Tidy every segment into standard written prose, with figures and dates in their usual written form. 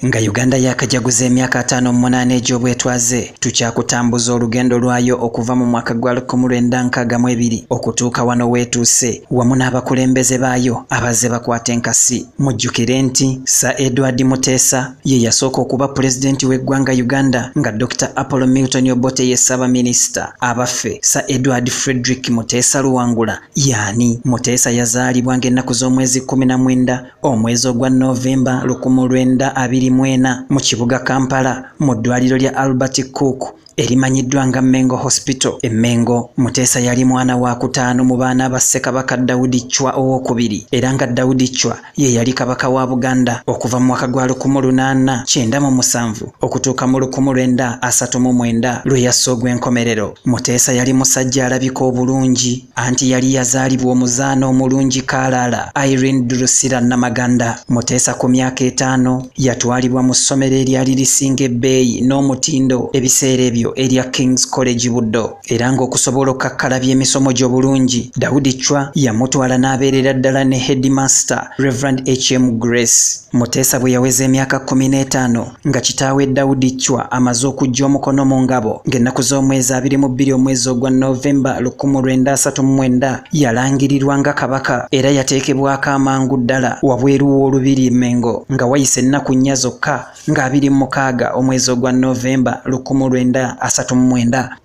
Nga Uganda yakajaguza emyaka 58 egy'obwetwaze, tukyakutambuza olugendo lwayo okuva mu mwaka gwa 1962 okutuuka wano weetuuse, wamu n'abakulembeze baayo abazze bakwata enkasi. Mujjukire nti Sir Edward Muteesa ye yasooka okuba pulezidenti w'eggwanga Uganda nga Dr. Apollo Milton Obote ye ssaabaminisita. Abaffe, Sir Edward Frederick Muteesa Luwangula y'ani? Muteesa yazaalibwa ng'ennaku z'omwezi 19 omwezi ogwa Novemba 1924 mu kibuga Kampala mu ddwaliro lya Albert Cook erimanyiddwa nga Mengo Hospital e Mengo. Muteesa yali mwana wa kutaano mu baana ba Ssekabaka Daudi Chwa owokubiri, era nga Daudi Chwa ye yali kabaka wa Buganda okuva mu mwaka gwa 1897 okutuuka mu 1939 lwe yassa ogw'enkomerero. Muteesa yali musajja alabika obulungi, anti yali yazaalibwa omuzaana omulungi Kaalaala Irene Drusilla Namaganda. Muteesa ku myaka 5 yatwalibwa mu ssomero eryali lisinga ebbeeyi n'omutindo ebiseera ebyo erya King's College Buddo, era ng'okusobola okukakkalabya emisomo gy'obulungi, Daudi Chwa yamutwala n'abeerera ddala ne headmaster Reverend H.M. Grace. Muteesa bwe yaweza emyaka 15 nga kitaawe Daudi Chwa amaze okuggya omukono mu ngabo, ng'ennaku z'omwezi 22 omwezi ogwa Novemba 1939 yalangirirwa nga kabaka, era yateekebwako amangu ddala wabweru w'olubiri Mengo nga wayise ennaku 4 zokka nga 26 omwezi ogwa Novemba 1939.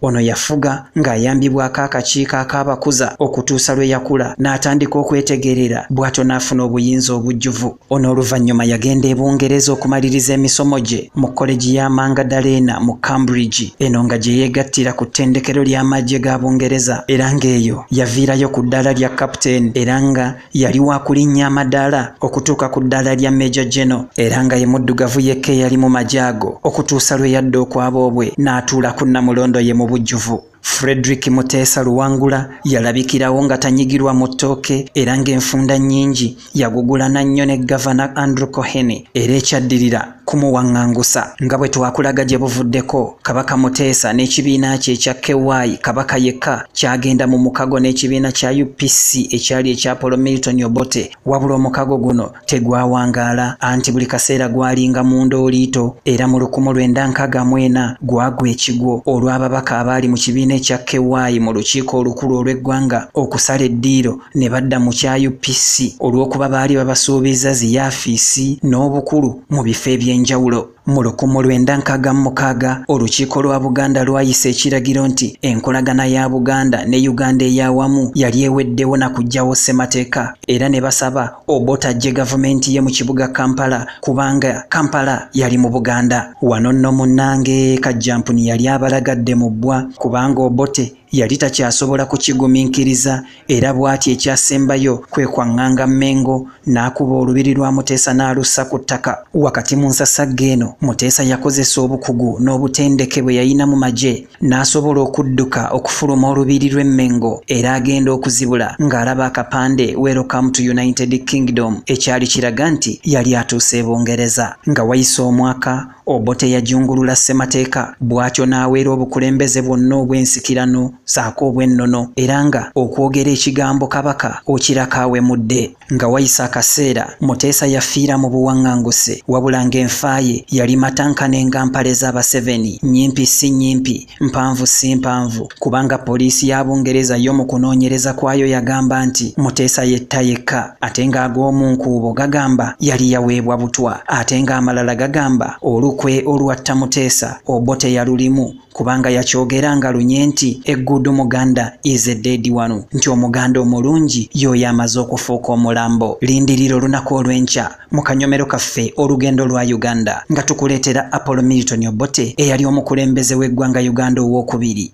Ono yafuga ng'ayambibwako akakiiko ak'abakuza okutuusa lwe yakula n'atandika okwetegerera, bw'atyo n'afuna obuyinza obujjuvu. Ono oluvannyuma yagenda e Bungereza okumaliriza emisomo gye mu kolegi ya Mangadalena mu Cambridge, eno nga gye yeegattira ku ttendekero ly'amagye ga Bungereza, era ng'eyo yaviirayo ku ddaala lya captain, era nga yali wakulinnya amadaala okutuuka ku ddaala lya Major General, era nga ye muddugavu yekka eyali mu magye ago okutuusa lwe yadda okwaboobwe n'atuula ku nnamulondo ye mu bujjuvu. Frederick Muteesa Luwangula yalabikirawo nga tanyigirwa mu ttooke, era ng'enfunda nnyingi yagugulana nnyo ne Gavana Andrew Cohen, era ekyaddirira kumuwaŋŋangusa. Nga bwe twakulaga gye buvuddeko, Kabaka Muteesa n'ekibiina kye ekya KY Kabaka Yekka kyagenda mu mukago n'ekibiina kya UPC ekyali ekya Apollo Milton Obote, wabula omukago guno tegwawangaala, anti buli kaseera gwalinga mu ndooliito, era mu 1964 gwagwa ekigwo olw'ababaka abaali mu kibiina ekya KY mu lukiiko olukulu olw'eggwanga okusala eddiiro ne badda mu kya UPC olw'okuba baali babasuubiza ziyaafiisi n'obukulu mu bifo eby'enjawulo. Mu 1966 olukiiko lwa Buganda lwayisa ekiragiro nti enkolagana ya Buganda ne Uganda ey'awamu yali eweddewo na kuggyawo ssemateeka, era ne basaba Obote aggye gavumenti ye mu kibuga Kampala kubanga Kampala yali mu Buganda. Wano nno munnange Kajjampuni yali abalagadde mu bbwa kubanga Obote yali takyasobola kukigumiikiriza, era bw'ati ekyasembayo kwe kwaŋŋanga Mengo n'akuba olubiri lwa Muteesa n'alussa ku ttaka. Wakati mu nsasagge eno, Muteesa yakozesa obukugu n'obutendeke bwe yalina mu magye n'asobola okudduka okufuluma olubiri lw'e Mengo, era agenda okuzibula ng'alaba akapande Welcome to United Kingdom ekyali kiraga nti yali atuuse e Bungereza. Nga wayise omwaka, Obote yajungulula ssemateeka bw'atyo n'aweera obukulembeze bwonna obw'ensikirano ssaako obw'ennono, era nga okwogera ekigambo kabaka okirako awemudde. Nga wayise akaseera, Muteesa yafiira mu buwaŋŋanguse, wabula ng'enfa ye yali matankane nga mpale z'Abaseveni, nnyimpi si nnyimpi, mpanvu si mpanvu, kubanga poliisi ya Bungereza yo mu kunoonyereza kwayo yagamba nti Muteesa yetta yekka, ate ng'ag'omu nkuubo gagamba yali yaweebwa butwa, ate ng'amalala gagamba olukwe olwatta Muteesa Obote yalulimu, kubanga yakyogera nga lunye nti a good Muganda is a dead one, nti Omuganda omulungi y'oyo amaze okufuuka omulambo. Lindirira olunaku olw'enkya mu kanyomero kaffe olugendo lwa Uganda nga tukuleetera Apollo Milton Obote eyali omukulembeze w'eggwanga Uganda owokubiri.